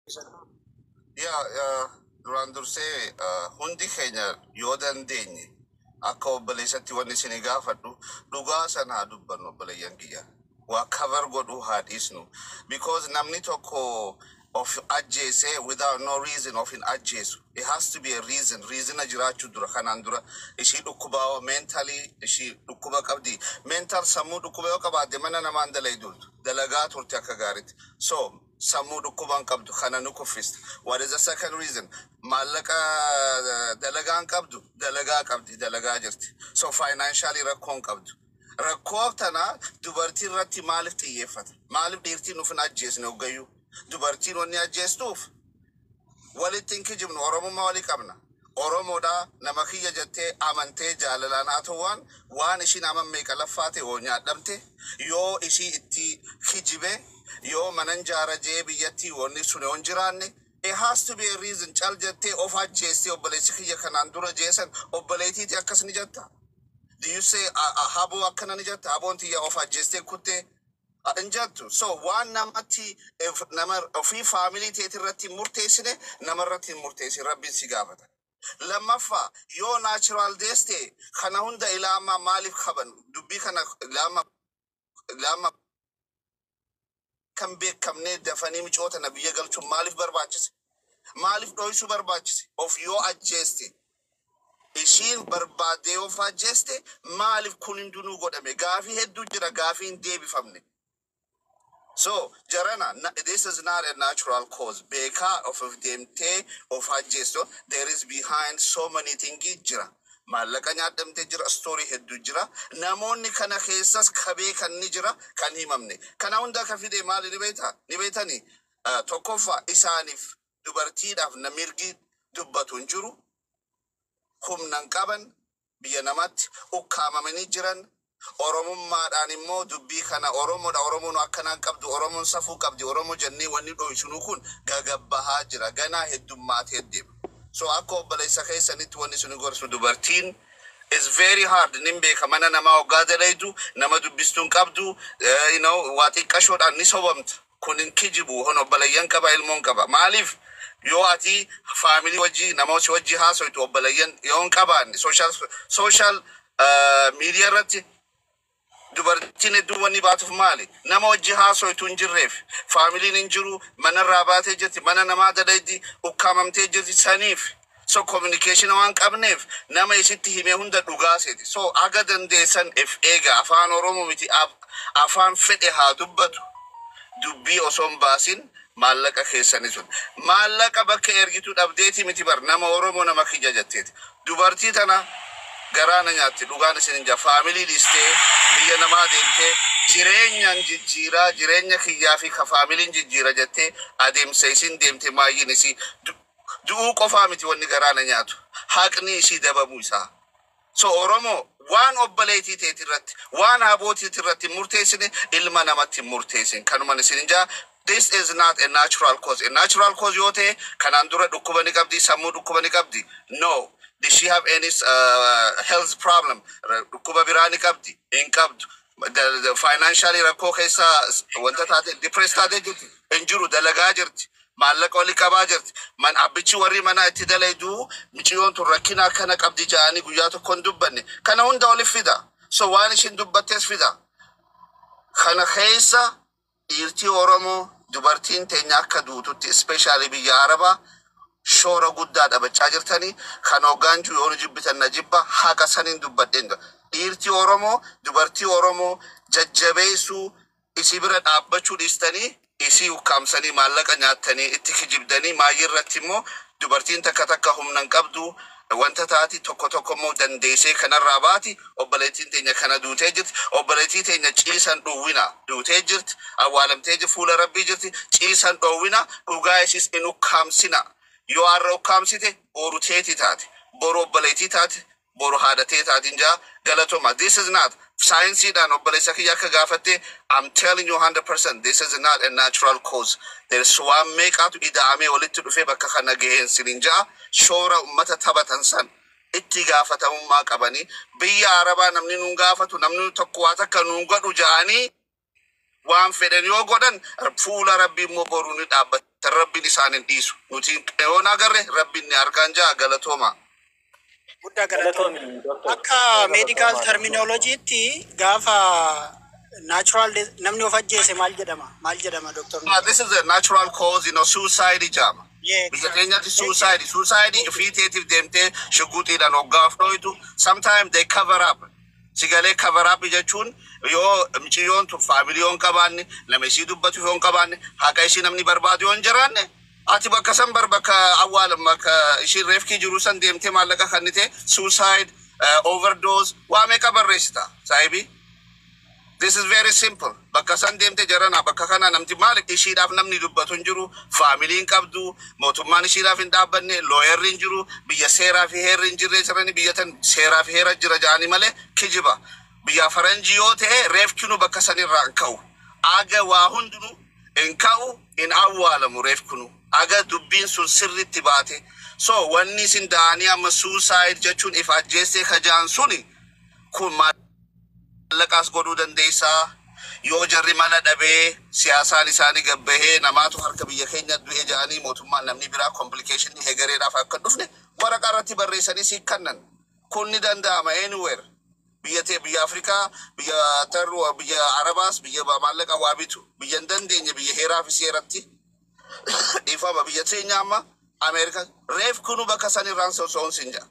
Yaa, duraan dursee hundi keenya yoo dandeenye akka obboleessatti wanni isin gaafadhu, dhugaa sana haa dubbannu. Obboleeyyan kiyya, waa cover godhuu haa dhiisnu, because namni tokko of ajjeese without no reason of hin ajjeesu. It has to be a reason. Reasona jiraachuu dura, kanaan dura ishii dhukkubaa, mentally ishii dhukkuba qabdi. Mental, sammuu dhukkuba yoo qabaadde mana namaan dalayduutu dalagaa turte akka gaariitti. So sammuu dhukkubaan qabdu kana nu kuffista. What is the second reason? Maallaqa dalagaan qabdu, dalagaa qabdi, dalagaa jirti. So financially rakkoon qabdu. Rakkoo tana dubartii irratti maaliif xiyyeeffata? Maaliif dhiirtiin uf hin ajjeesne hoggayyuu? Dubartiin wanni ajjeestuuf, walitti hin kijibnu, Oromummaa walii qabna. Oromoodha, nama kiyya jettee amantee jaalalaan haa ta'u, waan ishiin aman meeqa laffaa ta'e yoo nyaadhamte, yoo ishii itti kijibe, yoo manan jaara jee biyyattii wanni sun yoo hin jiraanne, it has to be a reason. Cal jettee of ajjeestee obboleessi kiyya kanaan dura jeesan obboleettiiti akkas ni jetta. Do you say haboo akkana ni jetta? Haboon tiyya of ajjeestee kuttee hin jettu. So waan namatti nama ofii family teeti irratti hin murteessine namarratti hin murteessin, Rabbiin si gaafata. Lammaffaa, yoo natural deeste kana hunda ilaamaa maaliif qaban dubbii kana ilaama kan beekamnee dafanii micoota na biyya galchuun maaliif barbaachise? Maaliif dho'isuu barbaachise? Of yoo ajjeeste, ishiin barbaaddee yoo of ajjeeste, maaliif kun hundinuu godhame? Gaafii hedduu jira, gaafii hin deebifamne. So, jarana, this is not a natural cause. Beekaa of deemtee of ajjeestu, there is behind so many things jira. Maallaqa nyaadhamtee jira, story hedduu jira. Namoonni kana keessas kabee kan ni jira, kan himamne. Kana hunda ka fide maali ni beektaa? Ni beektanii? Tokkoffaa, isaaniif dubartiidhaaf na mirgi dubbatu hin jiru. Humna hin qaban, biyya namatti ukkaamamanii jiran. Oromummaadhaan immoo dubbii kana Oromoodha, Oromoon akkanaan qabdu, Oromoon safuu qabdi, Oromoo jennee wanni dho'isunuu kun gagabbahaa jira, ganaa heddummaatee deema. So akka obboleessa keessanitti wanni sun gorsu, dubartiin is very hard, nin beeka. Mana namaa hoggaa dalaydu nama dubbistuu hin qabdu, waa xiqqashoodhaan ni sobamta. Kun hin kijibu, hon obboleeyyan qaba, ilmoon qaba. Maaliif yoo ati family wajji nama si wajji haasoytu, obboleeyyan yoo hin qabaanne, social media irratti dubartiin hedduu wanni baatuuf maali? Nama wajji haasoytu hin jirreef, familyn hin jiru, manarraa baatee jirti, mana namaa dalaydi, ukkaamamtee jirti saniif. So communication waan qabneef nama isitti hime hunda dhugaaseeti. So aga dandeessan if eega. Afaan Oromoo miti, afaan fedhe haa dubbatu. Dubbii osoo hin baasin maallaqa keessanii sun. Maallaqa bakka ergituu dhabdeeti miti bar, nama Oromoo nama kiyya jetteeti. Dubartii tana garaana nyaatti, dhugaan isin hin jaa. Family dhiistee biyya namaa deemtee jireenyaan jijjiiraa, jireenya kiyyaa fi ka familyn jijjiira jettee adeemsa isin deemte, maayyin isii du'uu qofaa miti wanni garaana nyaatu, haqni isii dabamuu isaa. So Oromoo, waan obboleettii teeti irratti, waan habootiiti irratti hin murteessine ilma namatti hin murteessin. Kanuman isin hin jaa. This is not a natural cause. A natural cause yoo ta'e, kanaan dura dhukkuba ni qabdi, sammuu dhukkuba ni qabdi. No. Did she have any health problem? Dhukkuba biraa ni qabdi? Hin qabdu. The financially rakkoo keessa wanta taate, depressed taatee jirti? Hin jiru, dalagaa jirti. Maallaqa olii qabaa jirti. Man abbichi warri mana itti dalayduu miciyyoon tun rakkina akkana qabdi ja'anii guyyaa tokko hin dubbanne. Kana hunda olif fida. So waan ishin dubbattes fida. Kana keessa dhiirtii Oromoo dubartiin teenya akka duututti, especially biyya Arabaa, shoora guddaa dhaabachaa jirtanii. Kan hoggaanjuu yoo nu jibbitan na jibba, haqa saniin dubbadheen jira. Dhiirtii Oromoo dubartii Oromoo jajjabeessuu, isii bira dhaabbachuu dhiistanii, isii ukkaamsanii maallaqa nyaattanii itti kijibdanii, maayii irratti immoo dubartiin takka takka humna hin qabdu wanta taati, tokko tokko immoo dandeessee kanarraa baati. Obboleettiin teenya kana duutee jirti. Obboleettii teenya ciisan dhowwina. Duutee jirti, awwaalamtee jirti, fuula Rabbii jirti. Ciisan dhowwina, dhugaa isiis in ukkaamsina. Yoo har'a ukkaamsite, boru teeti taate, boru obboleettii taate, boru haadhatee taatiin jaa. Galatoma. This is not saayinsiidhaan, obboleessa kiyya akka gaafatte, I'm telling you 100%, this is not a natural cause. There's waan meeqaatu ida'amee walitti dhufee bakka kana gaheen sinin jaa. Shoora ummata taphatan san itti gaafatamummaa qabanii, biyya Arabaa namni nuun gaafatu, namni tokko waa takka nuun godhu ja'anii. Waan fedhan yoo godhan, fuula Rabbii immoo boruu ni dhaabbatan. Rabbiin isaan hin dhiisu. Nuti yoon agarre Rabbiin ni argaan jaa. Galatooma. Guddaa galatooma. Galatoomi, doctor. Akka medical terminologytti gaafa natural namni of ajjeese maal jedhama? Maal jedhama, doctor? This is a natural cause, suicide jedhama. Biyya keenyatti suicide, suicide ifii teetiif deemtee shugguxiidhaan hoggaaf dhoytu, sometimes they cover up. Sigalee cover up jechuun yoo miciyyoon tun family yoo hin qabaanne, nama isii dubbatu yoo hin qabaanne, haqa isii namni barbaadu yoo hin jiraanne, ati bakka san bar bakka awwaalan, bakka ishiin reefkii jiru san deemtee maallaqa kennite, suicide, overdose, waa meeqa barreessita saahibii. This is very simple. Bakka san deemte jarana bakka kana namti maal ishiidhaaf namni dubbatu hin jiru, familyn qabdu, mootummaan ishiidhaaf hin dhaabbanne, lawyerri hin jiru, biyya seeraa fi heerri hin jirre jirani, biyya tan seeraa fi heera jira jedhanii malee kijiba. Biyya faranjii yoo ta'e reefkinu bakka sanirraa hin ka'u. Aga waa hundinuu hin ka'u, hin awwaalamu reefkinu. Aga dubbiin sun sirritti baate. So wanni isin da'anii amma suicide jechuun if ajjeessee kajaan suni kun maallaqaas godhuu dandeessaa. Yoo jarri mana dhabee siyaasaan isaanii gabbahee namaatu harka biyya keenya du'e jedhanii, mootummaan namni biraa complication hegareedhaaf akka hin dhufne waraqaa irratti barreessanii si kennan. Kun ni danda'ama anywhere. Biyya ta'e, biyya Afrikaa, biyya tarruu, biyya Arabaas, biyya maallaqa waa bitu. Biyya hin dandeenye, biyya heeraa fi seeratti dhiifama, biyya teenya amma Ameerikaa reef kunu bakka san irraan soso'uun sin jedha.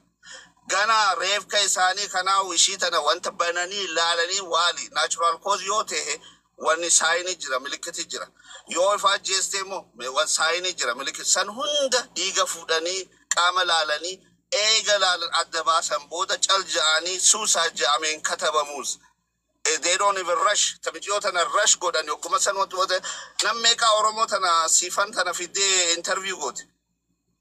Gana reefka isaanii kanaa ishii tana wanta bananii laalanii waali natural cause yoo ta'e wanni signii jira, milikkiti jira. Yoo ifa ajjeeste immoo wan signii jira, milikkiti san hunda dhiiga fuudhanii qaama laalanii eega laalan adda baasan booda cal ja'anii suicide ja'ameen katabamuus. They don't even rush. Taphiciyoo tana rush godhan yogguma san wanti wanta nam meeqaa Oromoo tana siifan tana fiddee interview goote.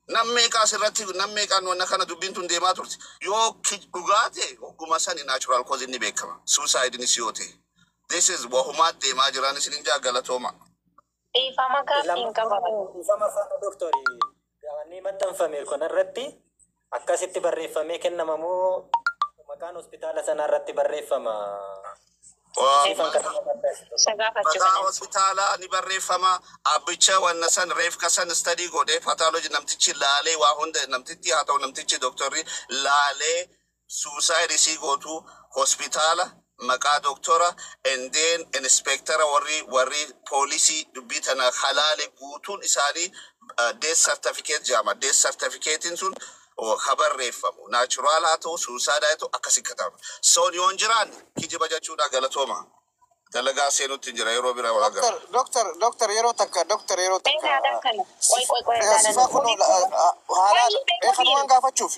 Nam meeqaa asirratti nam meeqaan wanna kana dubbiin tun deemaa turte. Yoo dhugaa ta'e hogguma sani natural cause inni beekama. Suicide yoo ta'e. This is wahumaa deemaa jiran isin jaa. Galatooma. Dhiifama, gaaffiin qaba. Dhiifama faana, doktori. Wanni maxxanfame kanarratti akkasitti barreeffamee kennama moo maqaan hospitaala sanaa irratti barreeffama? Siifan kana barreessitu. Isa gaafachuu Maqaa kana. Hospitaalaa ni barreeffama. Abbicha wanna san reefka san study godhee pathology namtichi laalee waa hunda, namtichi haa ta'u namtichi doktorri laalee suicide isii gootu, hospitaala maqaa doktora and then inspectora, warri poolisii dubbii tana halaale guutuun isaanii death certificate jedhama. Death certificatein sun ha barreeffamu. Natural haa ta'u, suicide haa ta'u, akkasi katama. Son yoo hin jiraanne kijiba jechuudha. Galatooma. Dalagaa seenutti hin jira, yeroo biraa wal agarra. Doctor, doctor, doctor, yeroo takka, doctor, yeroo takka. Seenaadhaan kana. Qoy, qoy, qoy. Sifaa kun haalaan kanumaan gaafachuuf.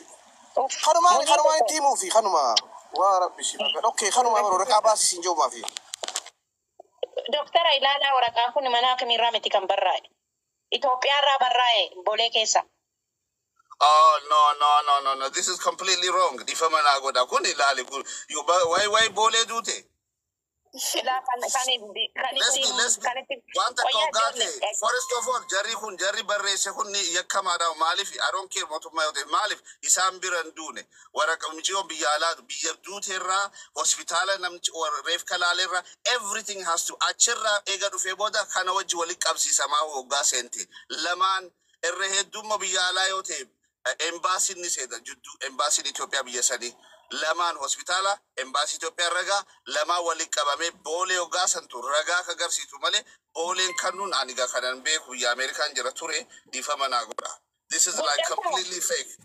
Kanumaan kanumaan itti himuufi kanuma. Waa rabbi si baga. Okay, kanuma baroo waraqaa baasii siin jiruumaafi. Doktara, ilaalaa, waraqaan kun mana kamiirraa miti kan barraa'e. Itoophiyaarraa barraa'e, Bolee keessa. Oh, no, no, no, no, no, this is completely wrong. Dhiifama naa godha. Kun ilaali kun wayi boolee duute. Ilaa kan kan Let's be itti let's be kan itti waan takka qoyyaa hoggaa ta'e, ijoollee. First of all, jarri kun, jarri barreesse kun ni yakkamaadha. Maaliif? I don't care mootummaa yoo ta'e, maaliif isaan bira hin duune? Waraqa mucayyoon biyya alaa biyya duuteerraa hospitaala namtichi reefka laaleerraa, everything has to achirraa eega dhufee booda kana wajji walitti qabsiisamaa hoggaa seente lamaan irra heddummaa biyya alaa yoo ta'e embaasiin ni seeta jidduu, embaasiin Itoophiyaa biyya sanii lamaan hospitaala embaasii Itoophiyaa ragaa lamaan walitti qabamee Boolee hoggaa santu ragaa ka agarsiisu malee Booleen kannuun ani gaa kanan beeku biyya Ameerikaan jira ture. Dhiifama naa godha. This is like Guddataa. completely fake.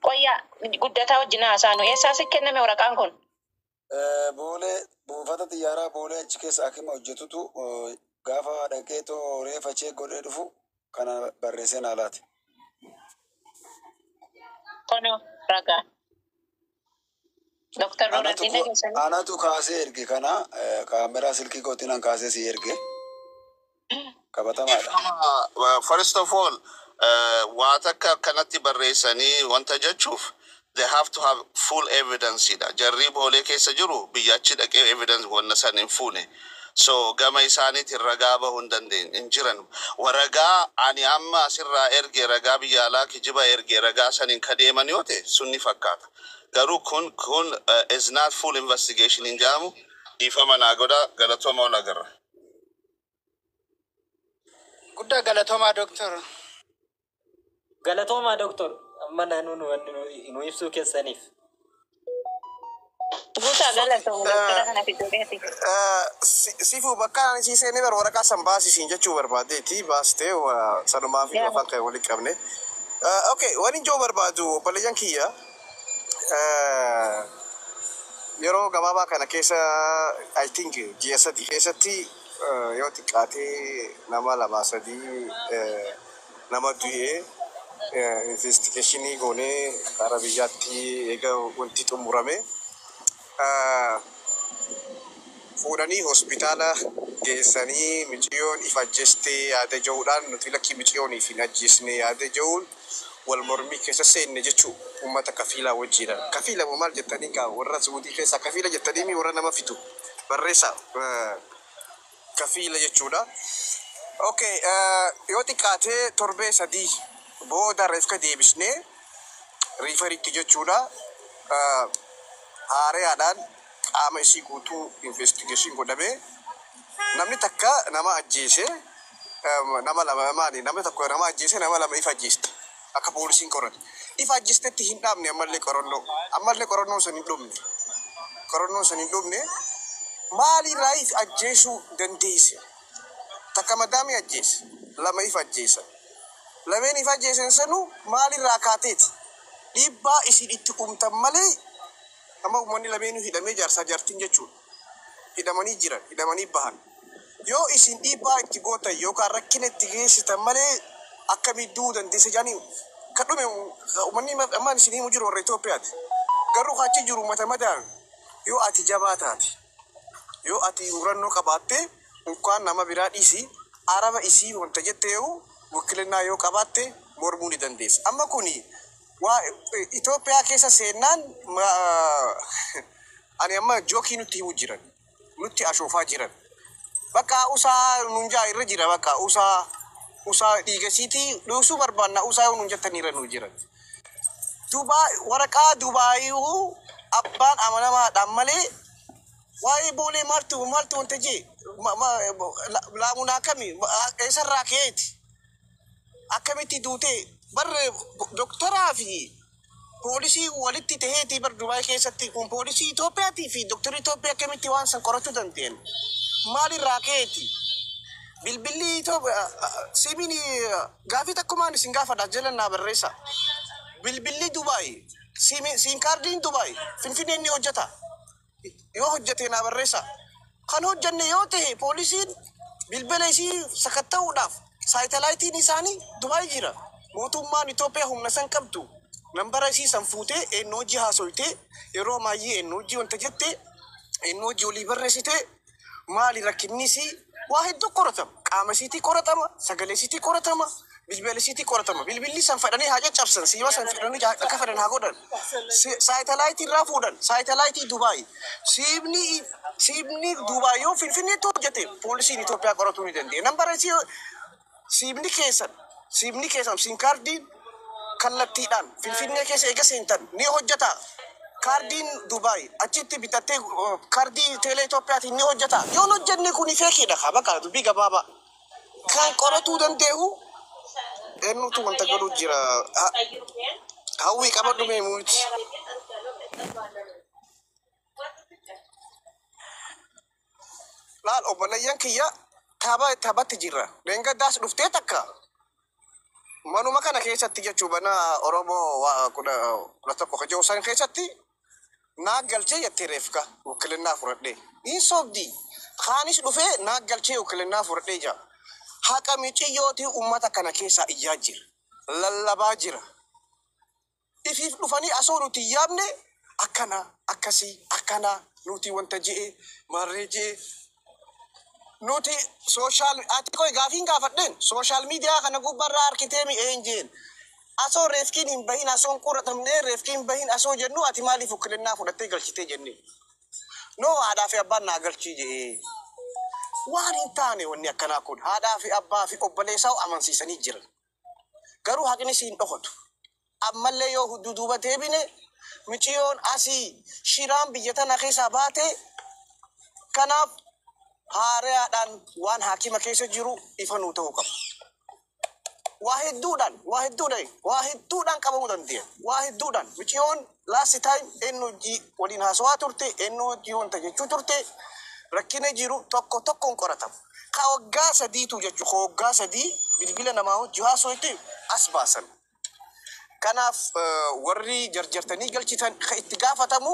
Qoyyaa guddataa wajjin haasaanu. Eessaa si kenname waraqaan kun? Boolee, buufata xiyyaaraa Boolee achi keessa akima hojjetutu gaafa dhaqee too reefa check godhee dhufu kana barreessee naa laate. Kunoo ragaa. Doktar Anatu Nuraddiin dhageessanii. Anatu kaasee erge kana, kaameraa silkii kootiin an kaasee si erge, qabatamaadha. First of all, waa takka akkanatti barreessanii wanta jechuuf they have to have full evidence dha. Jarri Boolee keessa jiru biyya achi dhaqee evidence wanna san hin fuune. So gama isaaniitiin ragaa bahuu hin dandeenye hin jiran. Waragaa ani amma asirraa erge, ragaa biyya alaa kijiba erge, ragaa saniin ka deeman yoo ta'e sun ni fakkaata. Garuu kun is not full investigation hin jedhamu. Dhiifama naa godha. Galatooma, ol agarra. Guddaa galatoomaa doctor. Galatoomaa doctor, amma naannoo nu wanni nu ibsuu keessaniif. Guutaa galatoom doktora kana fiduudheeti. Sifu bakka ani sii seenee bar waraqaa san baasisiin jechuu barbaadeeti baastee sanumaa fi afaan kan walitti qabne. Okay, waan ijoo barbaadu obboleeyyan kiyya yeroo gabaabaa kana keessa, I think ji'a 3 keessatti yoo xiqqaatee nama lama sadii nama du'ee investigation goonee karaa biyyaatti eega wanti xumurame fuudhanii hospitaala geessanii miciyyoon if ajjeestee yaada jiruudhaan nuti lakkii miciyyooniif hin ajjeesne yaada jiruun wal mormii keessa seenne jechuu uummata kafiilaa wajjiidha. Kafiila moo maal jettanii gaa warra Suudii keessaa kafiila jettanii warra nama fitu barreessa kafiila jechuudha. Okay, yoo xiqqaatee torbee 3 booda reefka deebisnee refer itti jechuudha. Haaraadhaan qaama isii guutuu investigation godhamee namni takka nama ajjeese nama lama maali namni tokko nama ajjeese nama lama ifa ajjeeste akka poolisiin qorate. Ifa ajjeestetti hin dhaabne, ammallee qorannoon san hin dhumne. Qorannoon san hin dhumne. Maalirraa if ajjeesuu dandeesse? Takka madaamii ajjeese, lama if ajjeesan. Lameen if ajjeesan sanuu maalirraa kaateeti? Dhiibbaa isin itti uumtan malee amma uummanni lameenuu hidhamee jaarsaa jaartiin jechuudha. Hidhamanii jiran, hidhamanii bahan. Yoo isin dhiibbaa itti gootan yookaan rakkina itti geessitan malee akkamii du'uu dandeesse jedhanii kan dhume uummanni ammaan isin himu jiru warra Itoophiyaati. Garuu achi jiru uummata madaan yoo ati jabaa taate, yoo ati murannoo qabaatte, unkaan nama biraa dhiisi araba isii wanta jette yoo wakilinaa yoo qabaatte mormuu ni dandeessa. Amma kuni waa Itoophiyaa keessa seennaan ani amma joke nutti himu jiran, nutti ashoofaa jiran. Bakka usaa nun jaa irra jira, bakka usaa usaa dhiigasiitii dhuusuu barbaanna usaa nun jettanii irra nu jiran. Dubaay waraqaa Dubaayuu abbaan amanamaadhaan malee waa'ee Boolee maaltu maaltu wanta jee laamunaa kami eessarraa ka'eeti akkamitti duutee bar doktoraa fi poolisii walitti taheeti bar Dubaay keessatti kun poolisii Itoophiyaatii fi doktorii Itoophiyaa akkamitti waan san qorachuu danda'an maalirraa ka'eeti? Bilbilli Itoophiyaa siimiin gaafii takkumaan isin gaafadha jala naa barreessa. Bilbilli Dubaay SIM kaardiin Dubaay Finfinnee ni hojjeta. Yoo hojjete naa barreessa. Kan hojjenne yoo ta'e poolisiin bilbila isii sakatta'uudhaaf saatalaayitiin isaanii Dubaay jira. Mootummaan Itoophiyaa humna san qabdu. Nambara isii san fuutee eenyu hojii haasoytee yeroo maayyee eenyu hojii wanta jettee eenyu hojii olii barreessitee maali rakkinni isii waa hedduu qoratama. Qaama isiitii qoratama, sagalee isiitii qoratama, bilbila isiitii qoratama. Bilbilli san fedhanii haa caccabsan, siima san fedhanii akka fedhan haa godhan. Saatalaayitii irraa fuudhan, saatalaayitii Dubaay. Siimni Dubaay yoo Finfinneetti hojjete poolisiin Itoophiyaa qoratuu ni dandeenya. Nambara isii siimni keessan SIM kaardiin kallattiidhaan Finfinnee keessa eega seentan ni hojjeta. Kaardiin Dubaay achitti bitattee kaardii teelee Itoophiyaatiin ni hojjeta. Yoon hojjenne kun fake iidha kaa bakka dubbii gabaabaa. Kan qoratuu danda'u eenyutu wanta godhu jira. Hawwii qabadhu mee muumti. Laal obboleeyyan kiyya tapha taphatti jirra. Leengaddaas dhuftee takka manuma kana keessatti jechuu bana Oromoo waa 11 ka jiru san keessatti naa galchee jettee reefka wakilinnaa fudhadhee. Niin sobdi. Kaanis dhufee naa galchee wakilinnaa fudhadhee jira. Haqa miciyyooti uummata kana keessaa iyyaa jira. Lallabaa jira. Ifiif dhufanii asoo nuti hin yaabne akkana akkasii akkana nuti wanta je'e marree je'e nuti social ati koy gaafiin gaafadheen social media kana gubbarraa harkitee mi'een jeen asoo reefkiin hin bahin asoon qoratamnee reefkiin hin bahin asoo jennu ati maaliif ukkilinnaa fudhattee galchitee jenne no haadhaa fi abbaan naa galchii jee waan hin taane. Wanni akkanaa kun haadhaa fi abbaa fi obboleessaa amansiisanii jiran garuu haqni si hin dhokotu. Ammallee yoo duuba deebine miciyoon asii shiraan biyya tana keessaa baate. Kanaaf haaraadhaan waan haakima keessa jiru ifa nuu ta'uu qaba. Waa hedduudhaan, waa hedduudhaan, waa hedduudhaan qabamuu dandeenya. Waa hedduudhaan. Miciyoon last time eenyu hojii waliin haasawaa turte, eenyu hojii wanta jechuu turte, rakkina jiru tokko tokkoon qoratamu. Ka waggaa sadiitu jechuu, ka waggaa 3 bilbila namaa hojii haasawaa as baasan. Kanaaf warri jarjartanii galchitan ka itti gaafatamu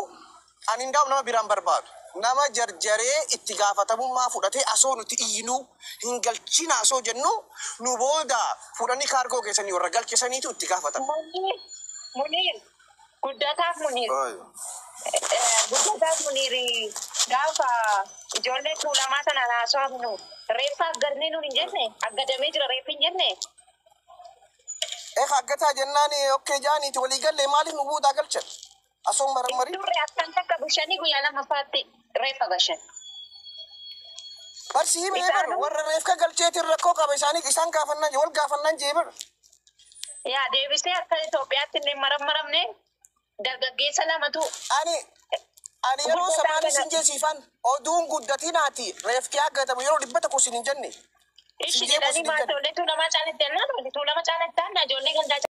ani hin nama biraan barbaadu. Nama jarjaree itti gaafatamummaa fudhatee asoo nuti iyyinuu hin galchina asoo jennu nu booda fuudhanii kaargoo keessanii warra galchisaniitu itti gaafatama. Muniir, Muniir, guddataaf Muniir. Guddataaf Muniir gaafa ijoollee tuulamaa sana haasofnu reeffa aggadnee nuun hin jenne, aggadamee jira reeffi hin jenne. Eega aggataa jennaan okkee jaaniiti walii galee maaliif nu boodaa galchan? Asoon marammarii. Turre akkan takka bishanii guyyaa lammaffaatti reeffa gashan. Barsi himee bar warra reefka galcheetiin rakkoo qaba isaanii isaan gaafannaan wal gaafannaan jee bar. Yaa deebisee akka Itoophiyaatti illee marammaramne dargaggeessa lamatu. Ani yeroo samaanii sin jeesiifan oduun guddatinaati reefki aggatamu yeroo 100 sin hin jenne. Ishi jedhanii maatollee tuulamaa caalatti jennaan tuulama caalatti taanna ijoollee gandaa.